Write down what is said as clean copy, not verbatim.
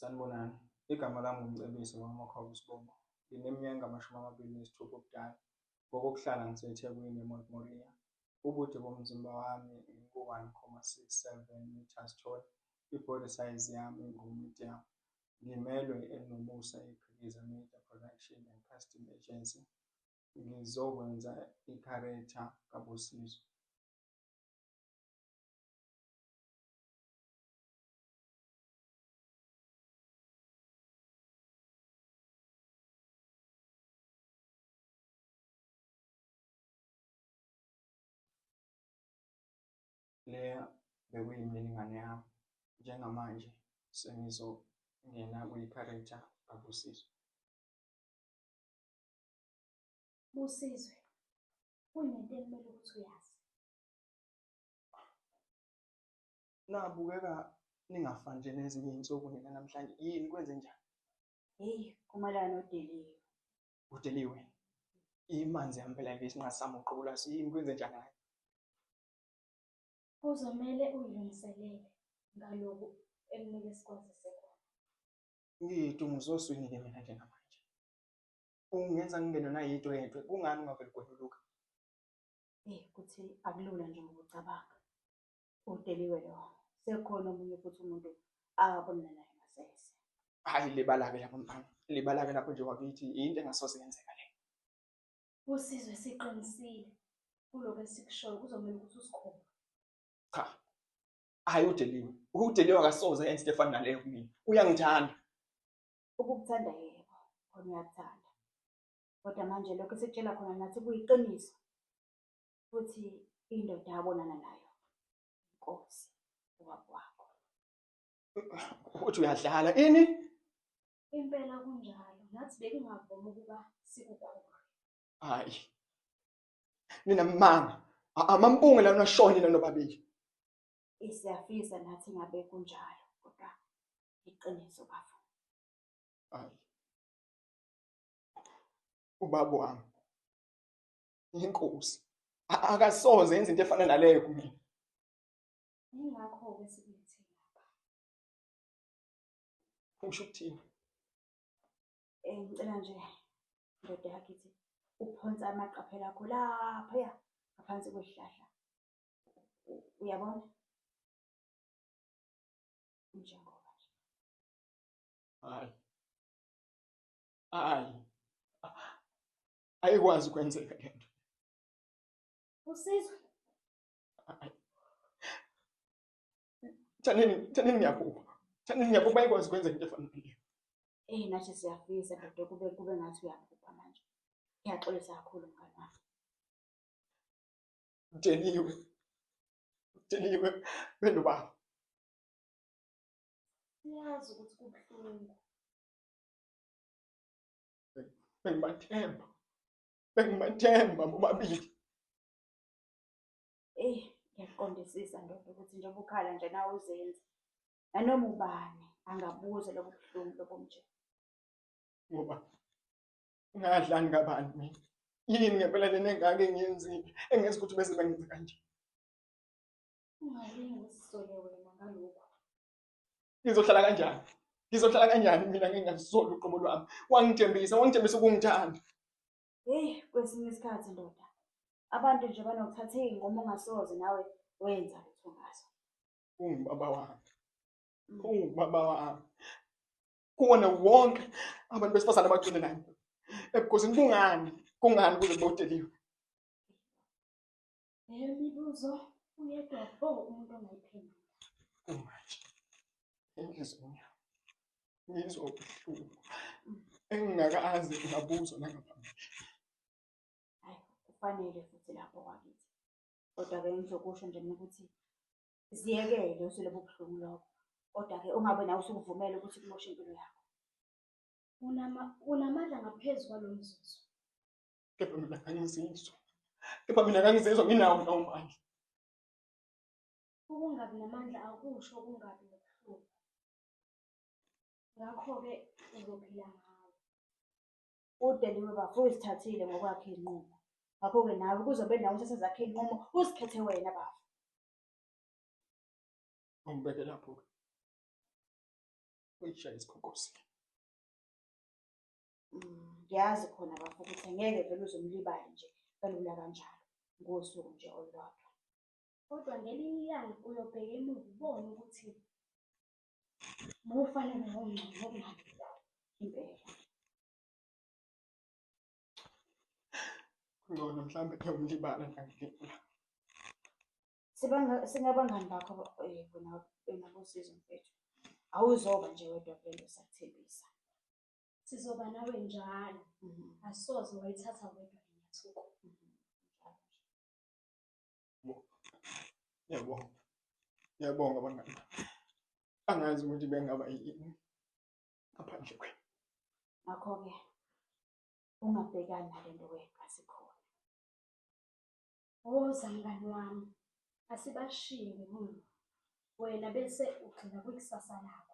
Sanibonani, igama lami nguMcebisi wakwaMakhoba isibongo. Ngineminyaka engama-26 ubudala. Ngokokuhlala ngiseThekwini eMount Moriah. Ubude bomzimba wami ngu-1,67 metres tall. I-body size yami ngu-medium. Ngimelwe elinomusa eQhikiza Media Production and Casting Agency. Ngizokwenza ikharektha kaBusizwe. Leya bekuyimininingwane yami. Njengamanje sengizongena kwikharektha kaBusizwe. Busizwe, kunento ekumele ukuthi uyazi. Nabukeka ningafani nje nezinye iy'nsuku nina namhlanje. Yini kwenze njani? Hheyi, kumelana noDeliwe. Udeliwe. Imanzi yampela nje isinqa sami uqobo lwaso. Yini kwenze njani ngayo? Kuzomele uyilungiselele ngalokhu ekumele sikwazise khona. Ngiyidunguza oswini-ke mina njengamanje. Ungenza ngingenwe nayinto yedwa. Kungani ungavele ugonyuluka? Eyi, kuthi akulula njengoba ucabanga. Udeliwe lo. Sekukhona omunye futhi umuntu akabonana naye ngasese. Hhayi libala-ke lapho mfana. Libala-ke lapho nje wakithi yinto engasoze yenzeka le. Usizwe siqinisile kulokhu esikushoyo kuzomele ukuthi usikhombe. Cha. Hhayi uDeliwe. UDeliwe akasoze enze into efana naleyo kumina. Uyangithanda. Ukukuthanda yebo, khona uyakuthanda. Kodwa manje lokho esikutshela khona nathi kuyiqiniso. Futhi indoda abonana nayo inkosi ubaba wakho. Uthi uyadlala ini? Impela kunjalo, nathi bekungavumi ukuba sikukholwe. Hayi. Ninamanga. Amampunge lana nashona nina nobabili. Siyafisa nathi ngabe kunjalo kodwa iqiniso bafo. Hayi. Ubaba wami. Inkosi. Akasoze yenza into efana naleyo kumina. Yingakho-ke sikulethe lapha. Usho ukuthini? Ngicela nje ndoda yakithi uphonse amaqaphela akho laphaya ngaphansi kwesihlahla. Uyabona? Njengoba nje. Hayi. Hayi. Ayikwazi ukwenzeka le nto. Usizwe. Thanini, thanini ngiyaphupha. Thanini ngiyaphupha ayikwazi ukwenzeka into efana naleyo. Eh nathi siyafisa ndoda kube ngathi uyaphupha manje. Ngiyaxolisa kakhulu mngani wami. Deliwe. Deliwe benobaba. Siyazi ukuthi kubuhlungu. Bengibathemba. Bengibathemba bobabili. Eyi, ngiyakuqondisisa ndoda ukuthi njengoba ukhala nje nawe uzenza. Nanoma ubani angabuza lobu buhlungu lobo nje. Ngoba ngadlani kabani mina? Yini ngempela lena engaka engiyenzile engenza ukuthi bese bengenza kanje? Ungalingi uzisole wena ngalokhu. Ngizohlala kanjani? Ngizohlala kanjani mina ngingazisoli uqobo lwami? Wangithembisa, wangithembisa ukungithanda. Heyi, kwesinye isikhathi ndoda, abantu nje banokuthatha iy'nqumo ongasoze nawe wenza lutho ngazo. Ungubaba wami. Ungubaba wami. Kuwona wonke abantu besifazane abagcine naye. Ebukhosini kungani? Kungani kuze kube uDeliwe? Leyo mibuzo uyedwa vo umuntu ongayiphendula. Kumanje enhliziyweni yami ngizwa ubuhlungu engingakaze ngabuzwa nangaphambili. Hayi, kufanele futhi lapho kwakithi. Kodwa-ke ngizokusho nje mina ukuthi ziyekele usule bubuhlungu lokho. Kodwa-ke ungabe nawe usukuvumela ukuthi kumoshe impilo yakho. Unamandla ngaphezu kwalo mzuzu. Kepha mina ngangizizwa. Kepha mina ngangizizwa nginawo lawo mandla. Ukungabi namandla akusho ukungabi nobuhlungu. Ngakho-ke uzophila ngawo. UDeliwe bafo uzithathile ngokwakhe iy'nqumo. Ngakho-ke nawe kuzobe nawe uthathe zakhe iy'nqumo uzikhethe wena bafo. Ungibeke lapho-ke. Uyishaya isikhonkosini. Ngiyazi khona bafo ukuthi angeke vele uzomlibale nje kalula kanjalo ngosuku nje olulodwa. Kodwa ngelinye ilanga uyobheka emuva ubone ukuthi bufanele ngongcono kunalokhu. Impela. Ngcono mhlawumbe ngiyomlibala nangilibala. Sibanga singabangani bakho wena wena bosizo mfethu. Awuzoba nje wedwa kule nto siyakuthembisa. Sizoba nawe njalo. Asoze wayithatha wedwa lenyathuko. Njalo nje. Ngiyabonga. Ngiyabonga bangani. Angazi ukuthi bengaba yini ngaphandle kwenu. Ngakho-ke ungabhekani nale nto wedwa sikhona. Woza mngani wami, asibashiye ngemuva. Wena bese ugxila kwikusasa lakho.